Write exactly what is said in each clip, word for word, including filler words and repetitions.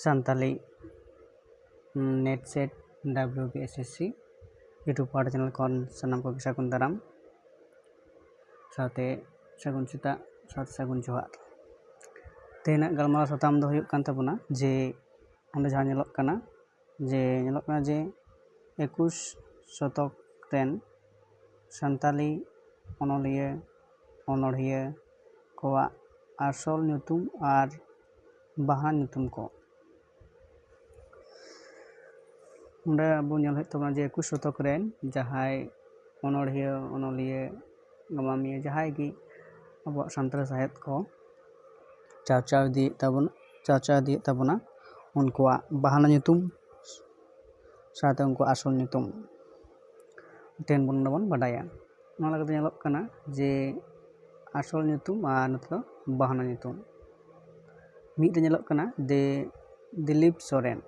Santali NET SET WBSSC YouTube ᱯᱟᱦᱴᱟ channel ᱠᱷᱚᱱ ᱥᱟᱱᱟᱢ ᱠᱚᱜᱮ ᱥᱟᱹᱜᱩᱱ ᱫᱟᱨᱟᱢ, ᱥᱟᱶᱛᱮ ᱥᱟᱹᱜᱩᱱ ᱥᱮᱛᱟᱜ, ᱥᱟᱶᱛᱮ ᱥᱟᱹᱜᱩᱱ ᱡᱚᱦᱟᱨ᱾ ᱛᱮᱦᱮᱧᱟᱜ ᱜᱟᱞᱢᱟᱨᱟᱣ ᱥᱟᱛᱟᱢ ᱫᱚ ᱦᱩᱭᱩᱜ ᱠᱟᱱ ᱛᱟᱵᱚᱱᱟ ᱡᱮ ᱚᱸᱰᱮ ᱡᱟᱦᱟᱸ ᱧᱮᱞᱚᱜ ᱠᱟᱱᱟ, ᱡᱮ ᱧᱮᱞᱚᱜ ᱠᱟᱱᱟ ᱡᱮ ᱮᱠᱩᱥ ᱥᱚᱛᱚᱠ ᱨᱮᱱ ᱥᱟᱱᱛᱟᱞᱤ ᱚᱱᱚᱞᱤᱭᱟᱹ, ᱚᱱᱚᱲᱦᱤᱭᱟᱹ ᱠᱚᱣᱟᱜ ᱟᱥᱚᱞ ᱧᱩᱛᱩᱢ ᱟᱨ ᱵᱟᱦᱟ ᱧᱩᱛᱩᱢ ᱠᱚ᱾ ᱚᱸᱰᱮ ᱟᱵᱚ ᱧᱮᱞ ᱦᱩᱭᱩᱜ ᱛᱟᱵᱚᱱᱟ ᱡᱮ ᱮᱠᱩᱥ ᱥᱚᱛᱚᱠ ᱨᱮᱱ ᱡᱟᱦᱟᱸᱭ ᱚᱱᱚᱲᱦᱤᱭᱟᱹ, ᱚᱱᱚᱞᱤᱭᱟᱹ, ᱜᱟᱢᱟᱢᱤᱭᱟᱹ, ᱡᱟᱦᱟᱸᱭ ᱜᱮ ᱟᱵᱚᱣᱟᱜ ᱥᱟᱱᱛᱟᱲᱤ ᱥᱟᱶᱦᱮᱫ ᱠᱚ ᱪᱟᱨᱪᱟᱣ ᱤᱫᱤᱭᱮᱫ ᱛᱟᱵᱚᱱᱟ, ᱪᱟᱨᱪᱟᱣ ᱤᱫᱤᱭᱮᱫ ᱛᱟᱵᱚᱱᱟ, ᱩᱱᱠᱩᱣᱟᱜ ᱵᱟᱦᱱᱟ ᱧᱩᱛᱩᱢ ᱥᱟᱶᱛᱮ ᱩᱱᱠᱩᱣᱟᱜ ᱟᱥᱚᱞ ᱧᱩᱛᱩᱢ ᱛᱮᱦᱮᱧ ᱵᱚᱱ, ᱚᱸᱰᱮ ᱵᱚᱱ ᱵᱟᱰᱟᱭᱟ᱾ ᱚᱱᱟ ᱞᱮᱠᱟᱛᱮ ᱧᱮᱞᱚᱜ ᱠᱟᱱᱟ ᱡᱮ ᱟᱥᱚᱞ ᱧᱩᱛᱩᱢ ᱟᱨ ᱱᱚᱛᱮ ᱫᱚ ᱵᱟᱦᱱᱟ ᱧᱩᱛᱩᱢ᱾ ᱢᱤᱫ ᱨᱮ ᱧᱮᱞᱚᱜ ᱠᱟᱱᱟ ᱫᱮ ᱫᱤᱞᱤᱯ ᱥᱚᱨᱮᱱ,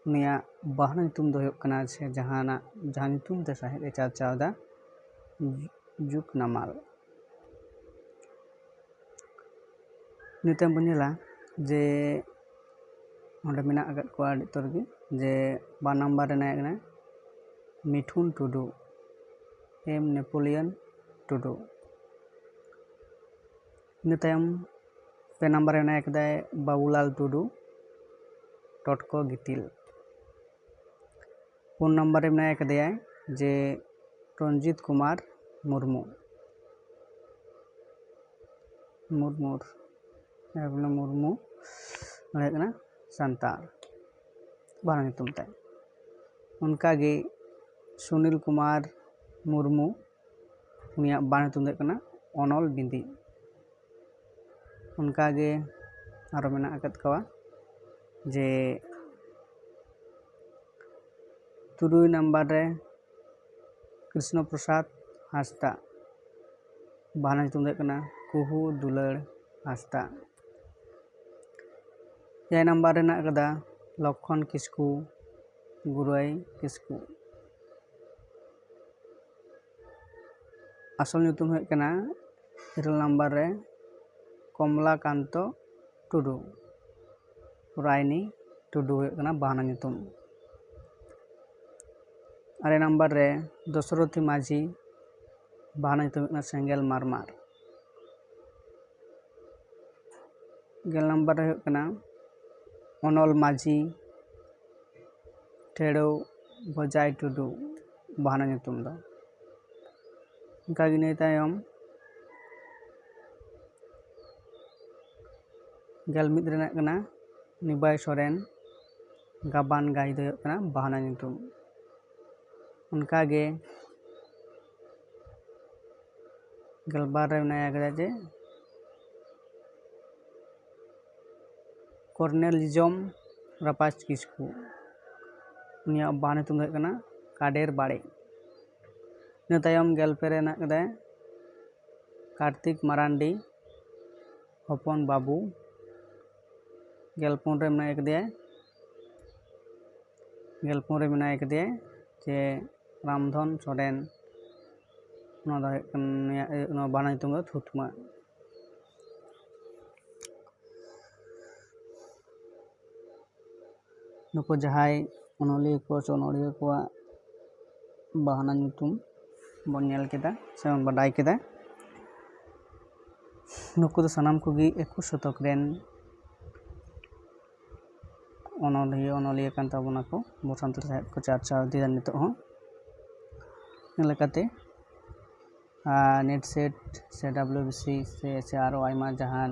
ᱩᱱᱤᱭᱟᱜ ᱵᱟᱦᱱᱟ ᱧᱩᱛᱩᱢ ᱫᱚ ᱦᱩᱭᱩᱜ ᱠᱟᱱᱟ ᱥᱮ ᱡᱟᱦᱟᱱᱟᱜ, ᱡᱟᱦᱟᱸ ᱧᱩᱛᱩᱢ ᱛᱮ ᱥᱟᱶᱦᱮᱫ ᱮ ᱪᱟᱨᱪᱟᱣ ᱮᱫᱟ, ᱡᱩᱜᱽ ᱱᱟᱢᱟᱞ᱾ ᱤᱱᱟᱹ ᱛᱟᱭᱚᱢ ᱵᱚᱱ ᱧᱮᱞᱟ ᱡᱮ ᱚᱸᱰᱮ ᱢᱮᱱᱟᱜ ᱟᱠᱟᱫ ᱠᱚᱣᱟ ᱟᱹᱰᱤ ᱩᱛᱟᱹᱨ ᱜᱮ, ᱡᱮ ᱵᱟᱨ ᱱᱟᱢᱵᱟᱨ ᱨᱮ ᱢᱮᱱᱟᱭ ᱠᱟᱱᱟ ᱢᱤᱴᱷᱩᱱ ᱴᱩᱰᱩ, ᱮᱢ ᱱᱮᱯᱳᱞᱤᱭᱚᱱ ᱴᱩᱰᱩ᱾ ᱤᱱᱟᱹ ᱛᱟᱭᱚᱢ ᱯᱮ ᱱᱟᱢᱵᱟᱨ ᱨᱮ ᱢᱮᱱᱟᱭ ᱠᱟᱫᱟᱭ ᱵᱟᱵᱩᱞᱟᱞ ᱴᱩᱰᱩ, ᱴᱚᱴᱠᱚ ᱜᱤᱛᱤᱞ᱾ ᱯᱩᱱ ᱱᱟᱢᱵᱟᱨ ᱨᱮ ᱢᱮᱱᱟᱭ ᱠᱟᱫᱮᱭᱟ ᱡᱮ ᱨᱚᱧᱡᱤᱛ ᱠᱩᱢᱟᱨ ᱢᱩᱨᱢᱩ, ᱢᱩᱨᱢᱩᱨ, ᱡᱟᱦᱟᱸᱭ ᱵᱚᱞᱮ ᱢᱩᱨᱢᱩ, ᱩᱱᱤ ᱦᱩᱭᱩᱜ ᱠᱟᱱᱟ ᱥᱟᱱᱛᱟᱲ, ᱵᱟᱦᱱᱟ ᱧᱩᱛᱩᱢ ᱛᱟᱭ᱾ ᱚᱱᱠᱟᱜᱮ ᱥᱩᱱᱤᱞ ᱠᱩᱢᱟᱨ ᱢᱩᱨᱢᱩ, ᱩᱱᱤᱭᱟᱜ ᱵᱟᱦᱱᱟ ᱧᱩᱛᱩᱢ ᱫᱚ ᱦᱩᱭᱩᱜ ᱠᱟᱱᱟ ᱚᱱᱚᱞ ᱵᱤᱸᱫᱤ᱾ ᱚᱱᱠᱟᱜᱮ ᱟᱨᱚ ᱢᱮᱱᱟᱜ ᱟᱠᱟᱫ ᱠᱚᱣᱟ ᱡᱮ ᱛᱩᱨᱩᱭ ᱱᱟᱢᱵᱟᱨ ᱨᱮ ᱠᱨᱤᱥᱱᱚ ᱯᱨᱚᱥᱟᱫᱽ ᱦᱟᱸᱥᱫᱟ, ᱵᱟᱦᱱᱟ ᱧᱩᱛᱩᱢ ᱫᱚ ᱦᱩᱭᱩᱜ ᱠᱟᱱᱟ ᱠᱩᱦᱩ ᱫᱩᱞᱟᱹᱲ ᱦᱟᱸᱥᱫᱟ᱾ ᱮᱭᱟᱭ ᱱᱟᱢᱵᱟᱨ ᱨᱮ ᱢᱮᱱᱟᱜ ᱟᱠᱟᱫᱟ ᱞᱚᱠᱠᱷᱚᱱ ᱠᱤᱥᱠᱩ, ᱜᱩᱨᱟᱹᱭ ᱠᱤᱥᱠᱩ᱾ ᱟᱥᱚᱞ ᱧᱩᱛᱩᱢ ᱦᱩᱭᱩᱜ ᱠᱟᱱᱟ ᱤᱨᱟᱹᱞ ᱱᱟᱢᱵᱟᱨ ᱨᱮ ᱠᱚᱢᱞᱟᱠᱟᱱᱛᱚ ᱴᱩᱰᱩ᱾ ᱯᱚᱨᱟᱭᱱᱤ ᱴᱩᱰᱩ ᱦᱩᱭᱩᱜ ᱠᱟᱱᱟ ᱵᱟᱦᱱᱟ ᱧᱩᱛᱩᱢ᱾ ᱟᱨᱮ ᱱᱟᱢᱵᱟᱨ ᱨᱮ ᱫᱚᱥᱚᱨᱚᱛᱷᱤ ᱢᱟᱹᱡᱷᱤ, ᱵᱟᱦᱱᱟ ᱧᱩᱛᱩᱢ ᱦᱩᱭᱩᱜ ᱠᱟᱱᱟ ᱥᱮᱸᱜᱮᱞ ᱢᱟᱨᱢᱟᱨ᱾ ᱜᱮᱞ ᱱᱟᱢᱵᱟᱨ ᱨᱮ ᱦᱩᱭᱩᱜ ᱠᱟᱱᱟ ᱚᱱᱚᱞ ᱢᱟᱹᱡᱷᱤ, ᱴᱷᱮᱲᱚ ᱵᱷᱚᱡᱟᱭ ᱴᱩᱰᱩ ᱵᱟᱦᱱᱟ ᱧᱩᱛᱩᱢ ᱫᱚ᱾ ᱚᱱᱠᱟᱜᱮ ᱤᱱᱟᱹ ᱛᱟᱭᱚᱢ ᱜᱮᱞ ᱢᱤᱫ ᱨᱮᱱᱟᱜ ᱠᱟᱱᱟ ᱱᱤᱵᱟᱭ ᱥᱚᱨᱮᱱ, ᱜᱟᱵᱟᱱ ᱜᱟᱹᱭ ᱫᱚ ᱦᱩᱭᱩᱜ ᱠᱟᱱᱟ ᱵᱟᱦᱱᱟ ᱧᱩᱛᱩᱢ᱾ ᱚᱱᱠᱟᱜᱮ ᱜᱮᱞᱵᱟᱨ ᱨᱮ ᱢᱮᱱᱟᱭ ᱠᱟᱫᱮᱭᱟ ᱡᱮ ᱠᱚᱨᱱᱮᱞ ᱡᱚᱢ ᱨᱟᱯᱟᱡᱽ ᱠᱤᱥᱠᱩ, ᱩᱱᱤᱭᱟᱜ ᱵᱟᱦᱱᱟ ᱧᱩᱛᱩᱢ ᱫᱚ ᱦᱩᱭᱩᱜ ᱠᱟᱱᱟ ᱠᱟᱰᱮᱨ ᱵᱟᱲᱮ᱾ ᱤᱱᱟᱹ ᱛᱟᱭᱚᱢ ᱜᱮᱞ ᱯᱮ ᱨᱮ ᱦᱮᱱᱟᱜ ᱠᱟᱫᱟ ᱠᱟᱨᱛᱤᱠ ᱢᱟᱨᱟᱱᱰᱤ, ᱦᱚᱯᱚᱱ ᱵᱟᱹᱵᱩ᱾ ᱜᱮᱞ ᱯᱩᱱ ᱨᱮ ᱢᱮᱱᱟᱭ ᱠᱟᱫᱮᱭᱟ, ᱜᱮᱞ ᱯᱩᱱ ᱨᱮ ᱢᱮᱱᱟᱭ ᱠᱟᱫᱮᱭᱟ ᱡᱮ ᱨᱟᱢᱫᱷᱚᱱ ᱥᱚᱨᱮᱱ᱾ ᱱᱚᱣᱟ ᱫᱚ ᱦᱩᱭᱩᱜ ᱠᱟᱱᱟ, ᱱᱩᱭᱟᱜ, ᱱᱚᱣᱟ ᱵᱟᱦᱱᱟ ᱧᱩᱛᱩᱢ ᱫᱚ ᱛᱷᱩᱛᱢᱟ᱾ ᱱᱩᱠᱩ ᱡᱟᱦᱟᱸᱭ ᱚᱱᱚᱞᱤᱭᱟᱹ ᱠᱚ ᱥᱮ ᱚᱱᱚᱲᱦᱤᱭᱟᱹ ᱠᱚᱣᱟᱜ ᱵᱟᱦᱱᱟ ᱧᱩᱛᱩᱢ ᱵᱚᱱ ᱧᱮᱞ ᱠᱮᱫᱟ ᱥᱮ ᱵᱚᱱ ᱵᱟᱰᱟᱭ ᱠᱮᱫᱟ, ᱱᱩᱠᱩ ᱫᱚ ᱥᱟᱱᱟᱢ ᱠᱚᱜᱮ ᱮᱠᱩᱥ ᱥᱚᱛᱚᱠ ᱨᱮᱱ ᱚᱱᱚᱞᱤᱭᱟᱹ, ᱚᱱᱚᱞᱤᱭᱟᱹ ᱠᱟᱱ ᱛᱟᱵᱚᱱᱟ ᱠᱚ᱾ ᱟᱵᱚ ᱥᱟᱱᱛᱟᱲ ᱥᱟᱶᱦᱮᱫ ᱠᱚ ᱪᱟᱨᱪᱟᱣ ᱤᱫᱤᱭᱮᱫᱟ ᱱᱤᱛᱚᱜ ᱦᱚᱸ᱾ ᱚᱱᱟ ᱞᱮᱠᱟᱛᱮ, ᱟᱨ ᱱᱮᱴ ᱥᱮᱴ ᱥᱮ ᱰᱟᱵᱞᱤᱭᱩ ᱵᱤ ᱥᱤ ᱥᱮ, ᱥᱮ ᱟᱨᱚ ᱟᱭᱢᱟ ᱡᱟᱦᱟᱸ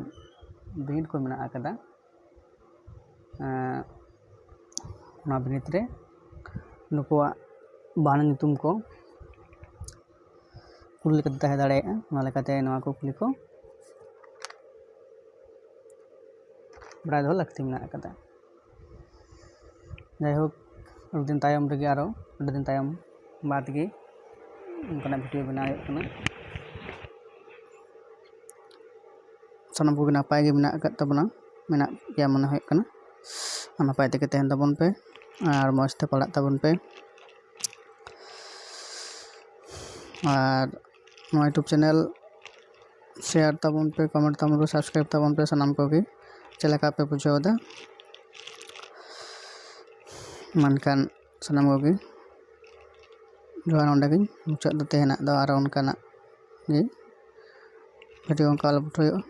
ᱵᱤᱱᱤᱰ ᱠᱚ ᱢᱮᱱᱟᱜ ᱟᱠᱟᱫᱟ, ᱮᱸ, ᱚᱱᱟ ᱵᱤᱱᱤᱰ ᱨᱮ ᱱᱩᱠᱩᱣᱟᱜ ᱵᱟᱦᱱᱟ ᱧᱩᱛᱩᱢ ᱠᱚ ᱠᱩᱞᱤ ᱞᱮᱠᱟᱛᱮ ᱛᱟᱦᱮᱸ ᱫᱟᱲᱮᱭᱟᱜᱼᱟ᱾ ᱚᱱᱟ ᱞᱮᱠᱟᱛᱮ ᱱᱚᱣᱟ ᱠᱩᱠᱞᱤ ᱠᱚ ᱵᱟᱲᱟᱭ ᱫᱚᱦᱚ ᱞᱟᱹᱠᱛᱤ ᱢᱮᱱᱟᱜ ᱟᱠᱟᱫᱟ᱾ ᱡᱟᱭᱦᱳᱠ, ᱟᱹᱰᱤ ᱫᱤᱱ ᱛᱟᱭᱚᱢ ᱨᱮᱜᱮ, ᱟᱨᱚ ᱟᱹᱰᱤ ᱫᱤᱱ ᱛᱟᱭᱚᱢ ᱵᱟᱫᱽ ᱜᱮ ᱚᱱᱠᱟᱱᱟᱜ ᱵᱷᱤᱰᱤᱭᱳ ᱵᱮᱱᱟᱣ ᱦᱩᱭᱩᱜ ᱠᱟᱱᱟ᱾ ᱥᱟᱱᱟᱢ ᱠᱚᱜᱮ ᱱᱟᱯᱟᱭ ᱜᱮ ᱢᱮᱱᱟᱜ ᱟᱠᱟᱫ ᱛᱟᱵᱚᱱᱟ, ᱢᱮᱱᱟᱜ ᱜᱮᱭᱟ ᱢᱚᱱᱮ ᱦᱩᱭᱩᱜ ᱠᱟᱱᱟ᱾ ᱟᱨ ᱱᱟᱯᱟᱭ ᱛᱮᱜᱮ ᱛᱟᱦᱮᱱ ᱛᱟᱵᱚᱱ ᱯᱮ ᱟᱨ ᱢᱚᱡᱽ ᱛᱮ ᱯᱟᱲᱦᱟᱜ ᱛᱟᱵᱚᱱ ᱯᱮ᱾ ᱟᱨ ᱱᱚᱣᱟ YouTube ᱪᱮᱱᱮᱞ ᱥᱮᱭᱟᱨ ᱛᱟᱵᱚᱱ ᱯᱮ, ᱠᱚᱢᱮᱱᱴ ᱛᱟᱵᱚᱱ ᱯᱮ, ᱥᱟᱵᱥᱠᱨᱟᱭᱤᱵ ᱛᱟᱵᱚᱱ ᱯᱮ ᱥᱟᱱᱟᱢ ᱠᱚᱜᱮ᱾ ᱪᱮᱫ ᱞᱮᱠᱟ ᱯᱮ ᱵᱩᱡᱷᱟᱹᱣ ᱮᱫᱟ? ᱢᱮᱱᱠᱷᱟᱱ ᱥᱟᱱᱟᱢ ᱠᱚᱜᱮ ᱡᱚᱦᱟᱨ᱾ ᱱᱚᱸᱰᱮ ᱜᱤᱧ ᱢᱩᱪᱟᱹᱫ ᱫᱟ ᱛᱮᱦᱮᱧᱟᱜ ᱫᱚ᱾ ᱟᱨᱚ ᱚᱱᱠᱟᱱᱟᱜ ᱜᱮ ᱵᱷᱤᱰᱤᱭᱳ ᱚᱱᱠᱟ upload ᱦᱩᱭᱩᱜᱼᱟ᱾